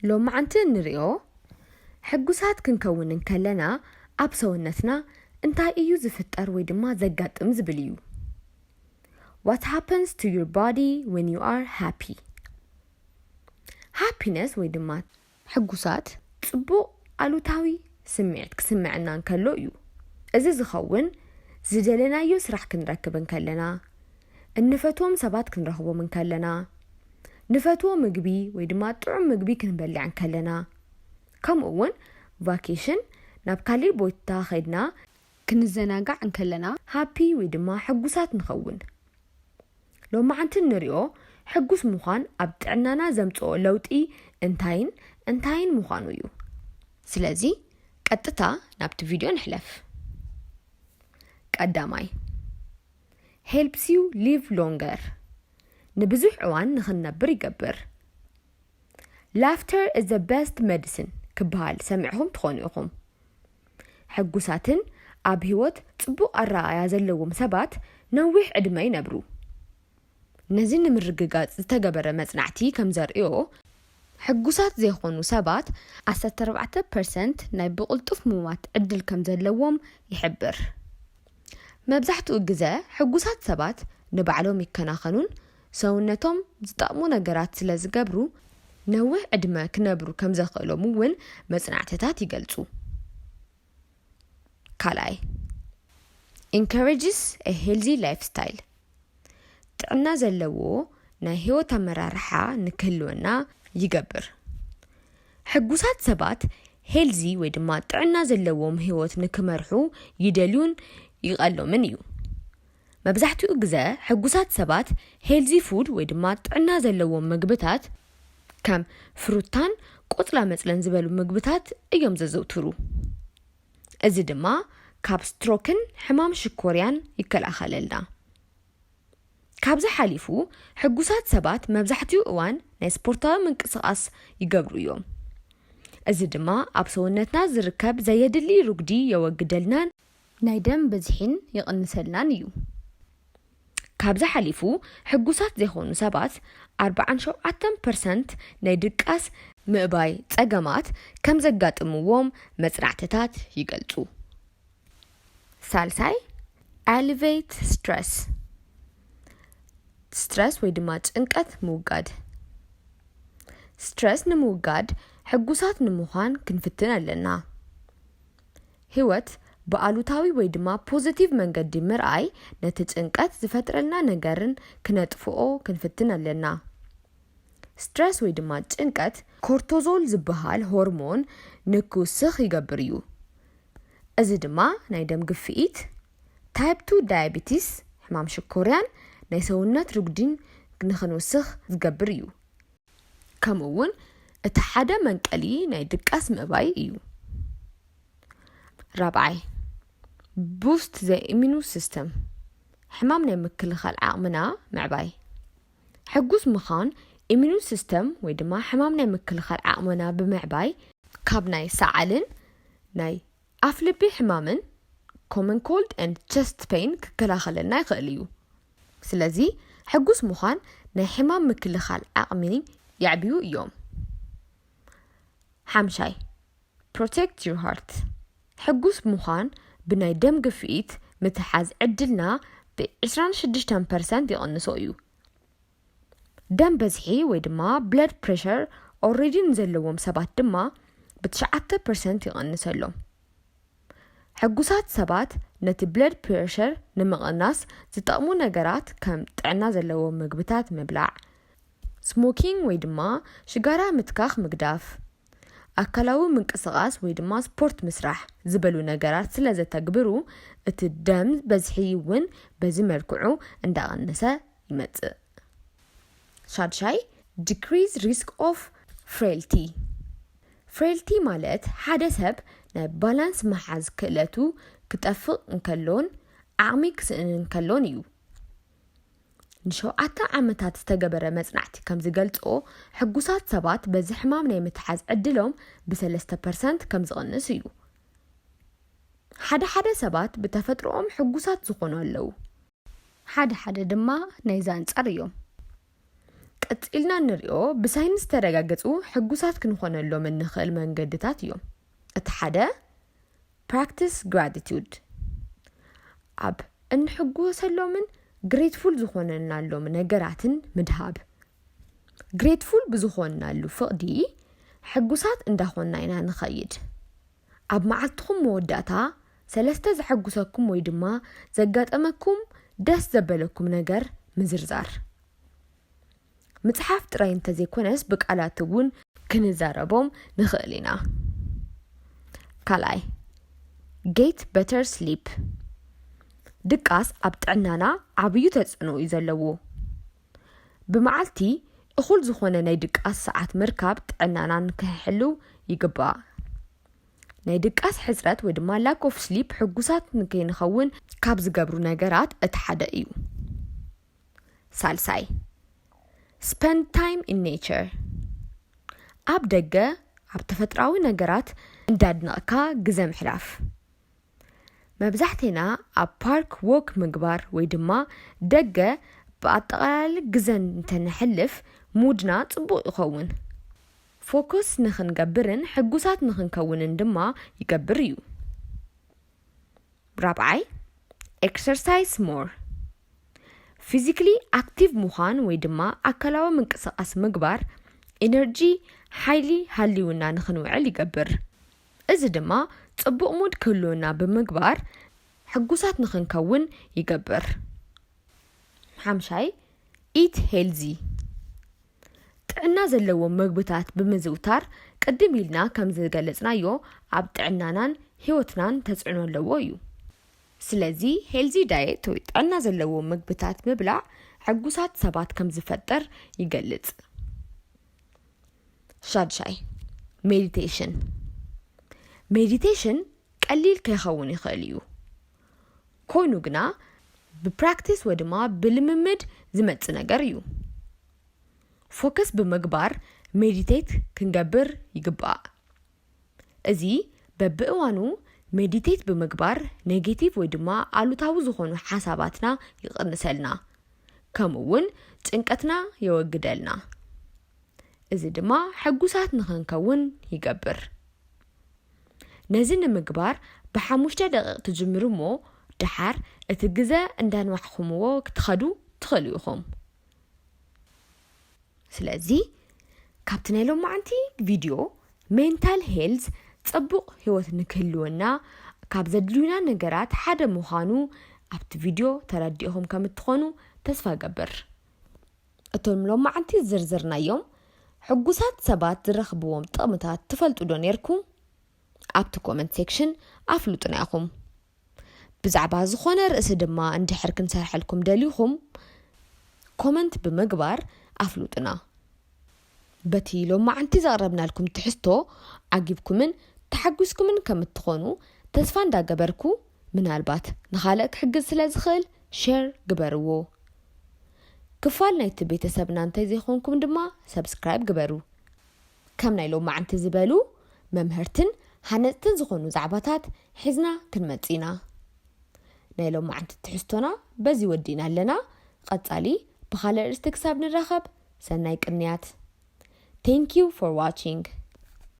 ሎማዓንቲ እንሪኦ ሕጉሳት ክንከውን እንከለና ኣብ ሰውነትና እንታይ እዩ ዝፍጠር ወይ ድማ ዘጋጥም ዝብል እዩ። What happens to your body when you are happy? Happiness ወይ ድማ ሕጉሳት ጽቡቕ ኣሉታዊ ስምዒት ክስምዐና እንከሎ እዩ። እዚ ዝኸውን ዝደለናዮ ስራሕ ክንረክብ እንከለና፣ እንፈትዎም ሰባት ክንረኽቦም እንከለና፣ ንፈትዎ ምግቢ ወይ ድማ ጥዑም ምግቢ ክንበልዕ እንከለና፣ ከምኡ እውን ቫኬሽን ናብ ካሊእ ቦታ ኸይድና ክንዘናጋዕ እንከለና ሃፒ ወይ ድማ ሕጉሳት ንኸውን። ሎማዓንቲ እንሪኦ ሕጉስ ምዃን ኣብ ጥዕናና ዘምፅኦ ለውጢ እንታይን እንታይን ምዃኑ እዩ። ስለዚ ቀጥታ ናብቲ ቪድዮ ንሕለፍ። ቀዳማይ፣ helps you live longer፣ ንብዙሕ እዋን ንኽንነብር ይገብር። Laughter is the best medicine ክበሃል ሰሚዕኹም ትኾኑ ኢኹም። ሕጉሳትን ኣብ ህይወት ጽቡቕ ኣረኣእያ ዘለዎም ሰባት ነዊሕ ዕድመ ይነብሩ። ነዚ ንምርግጋጽ ዝተገበረ መጽናዕቲ ከም ዘርእዮ፣ ሕጉሳት ዘይኮኑ ሰባት ዓሰርተ ኣርባዕተ ፐርሰንት ናይ ብቕልጡፍ ምሟት ዕድል ከም ዘለዎም ይሕብር። መብዛሕትኡ ግዘ ሕጉሳት ሰባት ንባዕሎም ይከናኸኑን ሰውነቶም ዝጠቕሙ ነገራት ስለ ዝገብሩ ነዊሕ ዕድመ ክነብሩ ከም ዘኽእሎም እውን መጽናዕትታት ይገልጹ። ካልኣይ፣ encourages a healthy lifestyle፣ ጥዕና ዘለዎ ናይ ህይወት ኣመራርሓ ንክህልወና ይገብር። ሕጉሳት ሰባት ሄልዚ ወይ ድማ ጥዕና ዘለዎም ህይወት ንክመርሑ ይደልዩን ይቐሎምን እዩ። መብዛሕትኡ ግዘ ሕጉሳት ሰባት ሄልዚ ፉድ ወይ ድማ ጥዕና ዘለዎም ምግብታት ከም ፍሩታን ቆፅላ መፅለን ዝበሉ ምግብታት እዮም ዘዘውትሩ። እዚ ድማ ካብ ስትሮክን ሕማም ሽኮርያን ይከላኸለልና። ካብዚ ሓሊፉ ሕጉሳት ሰባት መብዛሕትኡ እዋን ናይ ስፖርታዊ ምንቅስቓስ ይገብሩ እዮም። እዚ ድማ ኣብ ሰውነትና ዝርከብ ዘየድሊ ሩጉዲ የወግደልናን ናይ ደም ብዝሒን ይቕንሰልናን እዩ። ካብዚ ሓሊፉ ሕጉሳት ዘይኮኑ ሰባት ኣርባዓን ሸውዓተን ፐርሰንት ናይ ድቃስ ምእባይ ጸገማት ከም ዘጋጥምዎም መጽናዕትታት ይገልጹ። ሳልሳይ፣ alleviate stress፣ ስትረስ ወይ ድማ ጭንቀት ምውጋድ። ስትረስ ንምውጋድ ሕጉሳት ንምዃን ክንፍትን ኣለና። ህይወት ብኣሉታዊ ወይ ድማ ፖዚቲቭ መንገዲ ምርኣይ ነቲ ጭንቀት ዝፈጥረልና ነገርን ክነጥፍኦ ክንፍትን ኣለና። ስትረስ ወይ ድማ ጭንቀት ኮርቶዞል ዝበሃል ሆርሞን ንክውስኽ ይገብር እዩ። እዚ ድማ ናይ ደም ግፍኢት፣ ታይፕ ቱ ዳያቢቲስ፣ ሕማም ሽኮርያን ናይ ሰውነት ርጉዲን ንክንውስኽ ዝገብር እዩ። ከምኡ እውን እቲ ሓደ መንቀሊ ናይ ድቃስ ምእባይ እዩ። ራብዓይ፣ boost the immune system፣ ሕማም ናይ ምክልኻል ዓቕምና ምዕባይ። ሕጉስ ምዃን ኢሚዩን ሲስተም ወይ ድማ ሕማም ናይ ምክልኻል ዓቕምና ብምዕባይ ካብ ናይ ሰዓልን ናይ ኣፍ ልቢ ሕማምን፣ common cold and chest pain፣ ክከላኸለልና ይኽእል እዩ። ስለዚ ሕጉስ ምዃን ናይ ሕማም ምክልኻል ዓቕሚ የዕብዩ እዮም። ሓምሻይ፣ protect your heart። ሕጉስ ምዃን ብናይ ደም ግፍኢት ምትሓዝ ዕድልና ብ ዕስራን ሽዱሽተን ፐርሰንት ይቕንሶ እዩ። ደም በዝሒ ወይ ድማ ብለድ ፕሬሸር ኦልሬዲ ንዘለዎም ሰባት ድማ ብትሽዓተ ፐርሰንት ይቕንሰሎም። ሕጉሳት ሰባት ነቲ ብለድ ፕሬሸር ንምቕናስ ዝጠቕሙ ነገራት ከም ጥዕና ዘለዎም ምግብታት ምብላዕ፣ ስሞኪንግ ወይ ድማ ሽጋራ ምትካኽ ምግዳፍ፣ ኣካላዊ ምንቅስቓስ ወይ ድማ ስፖርት ምስራሕ ዝበሉ ነገራት ስለ ዘተግብሩ እቲ ደም በዝሒ እውን በዚ መልክዑ እንዳቐነሰ ይመጽእ። ሻድሻይ፣ decrease risk of frailty። ፍሬልቲ ማለት ሓደ ሰብ ናይ ባላንስ ምሓዝ ክእለቱ ክጠፍእ እንከሎን ዓቕሚ ክስእን እንከሎን እዩ። ንሸውዓተ ዓመታት ዝተገበረ መጽናዕቲ ከም ዝገልጾ፣ ሕጉሳት ሰባት በዚ ሕማም ናይ ምትሓዝ ዕድሎም ብሰለስተ ፐርሰንት ከም ዝቕንስ እዩ። ሓደ ሓደ ሰባት ብተፈጥሮኦም ሕጉሳት ዝኾኑ ኣለዉ። ሓደ ሓደ ድማ ናይዚ ኣንጻር እዮም። ቀጺልና እንሪኦ ብሳይንስ ዝተረጋገጹ ሕጉሳት ክንኾነሎም እንኽእል መንገድታት እዮም። እቲ ሓደ practice gratitude፣ ኣብ እንሕጎሰሎምን grateful ዝኾነናሎም ነገራትን ምድሃብ። Grateful ብዝኾንናሉ ፍቕዲ ሕጉሳት እንዳኾንና ኢና ንኸይድ። ኣብ መዓልትኹም መወዳእታ ሰለስተ ዘሐጉሰኩም ወይ ድማ ዘጋጠመኩም ደስ ዘበለኩም ነገር ምዝርዛር። ምጽሓፍ ጥራይ እንተዘይኮነስ ብቃላት እውን ክንዛረቦም ንኽእል ኢና። ካልኣይ፣ get better sleep። ድቃስ ኣብ ጥዕናና ዓብዩ ተጽዕኖ እዩ ዘለዎ። ብመዓልቲ እኹል ዝኾነ ናይ ድቃስ ሰዓት ምርካብ ጥዕናና ንክሕልው ይግባእ። ናይ ድቃስ ሕጽረት ወይ ድማ lack of sleep ሕጉሳት ንከይንኸውን ካብ ዝገብሩ ነገራት እቲ ሓደ እዩ። ሳልሳይ፣ spend time in nature። ኣብ ደገ ኣብ ተፈጥራዊ ነገራት እንዳድነቕካ ግዘ ምሕላፍ። መብዛሕቴና ኣብ ፓርክ ዎክ ምግባር ወይ ድማ ደገ ብኣጠቓላሊ ግዘ እንተነሕልፍ ሙድና ጽቡቕ ይኸውን። ፎከስ ንኽንገብርን ሕጉሳት ንኽንከውንን ድማ ይገብር እዩ። ራብዓይ፣ exercise more። Physically active ምዃን ወይ ድማ ኣካላዊ ምንቅስቓስ ምግባር ኤነርጂ፣ ሓይሊ፣ ሃልዩና ንኽንውዕል ይገብር። እዚ ድማ ጽቡቕ ሙድ ክህልወና ብምግባር ሕጉሳት ንኽንከውን ይገብር። ሓምሻይ፣ eat healthy። ጥዕና ዘለዎም ምግብታት ብምዝውታር ቅድም ኢልና ከም ዝገለጽናዮ ኣብ ጥዕናናን ህይወትናን ተጽዕኖ ኣለዎ እዩ። ስለዚ healthy diet ወይ ጥዕና ዘለዎም ምግብታት ምብላዕ ሕጉሳት ሰባት ከም ዝፈጥር ይገልጽ። ሻድሻይ፣ ሜዲቴሽን። ሜዲቴሽን ቀሊል ከይኸውን ይኽእል እዩ። ኮይኑ ግና ብፕራክቲስ ወይ ድማ ብልምምድ ዝመጽእ ነገር እዩ። ፎከስ ብምግባር ሜዲቴት ክንገብር ይግባእ። እዚ በብእዋኑ ሜዲቴት ብምግባር ኔጌቲቭ ወይ ድማ ኣሉታዊ ዝኾኑ ሓሳባትና ይቕንሰልና፣ ከምኡ እውን ጭንቀትና የወግደልና። እዚ ድማ ሕጉሳት ንኽንከውን ይገብር። ነዚ ንምግባር ብሓሙሽተ ደቂቕ ትጅምሩ እሞ ደሓር እቲ ግዘ እንዳንዋሕኹምዎ ክትኸዱ ትኽእሉ ኢኹም። ስለዚ ካብቲ ናይ ሎማዓንቲ ቪድዮ ሜንታል ሄልዝ ጽቡቕ ህይወት ንክህልወና ካብ ዘድልዩና ነገራት ሓደ ምዃኑ ኣብቲ ቪድዮ ተረዲእኹም ከም እትኾኑ ተስፋ እገብር። እቶም ሎማዓንቲ ዝርዝርናዮም ሕጉሳት ሰባት ዝረኽብዎም ጥቕምታት ትፈልጡ ዶ ነይርኩም? ኣብቲ ኮመንት ሴክሽን ኣፍልጡና ኢኹም። ብዛዕባ ዝኾነ ርእሲ ድማ እንድሕር ክንሰርሐልኩም ደሊኹም ኮመንት ብምግባር ኣፍልጡና። በቲ ሎማዓንቲ ዘቕረብናልኩም ትሕዝቶ ዓጊብኩምን ተሓጒስኩምን ከም እትኾኑ ተስፋ እንዳገበርኩ፣ ምናልባት ንኻልእ ክሕግዝ ስለ ዝኽእል ሼር ግበርዎ። ክፋል ናይቲ ቤተሰብና እንተዘይኮንኩም ድማ ሰብስክራይብ ግበሩ። ከም ናይ ሎማዓንቲ ዝበሉ መምህርትን ሃነፅትን ዝኾኑ ዛዕባታት ሒዝና ክንመጽእ ኢና። ናይ ሎማዓንቲ ትሕዝቶና በዚ ወዲእና ኣለና። ቀጻሊ ብኻልእ ርእስቲ ክሳብ ንራኸብ ሰናይ ቅንያት። Thank you for watching።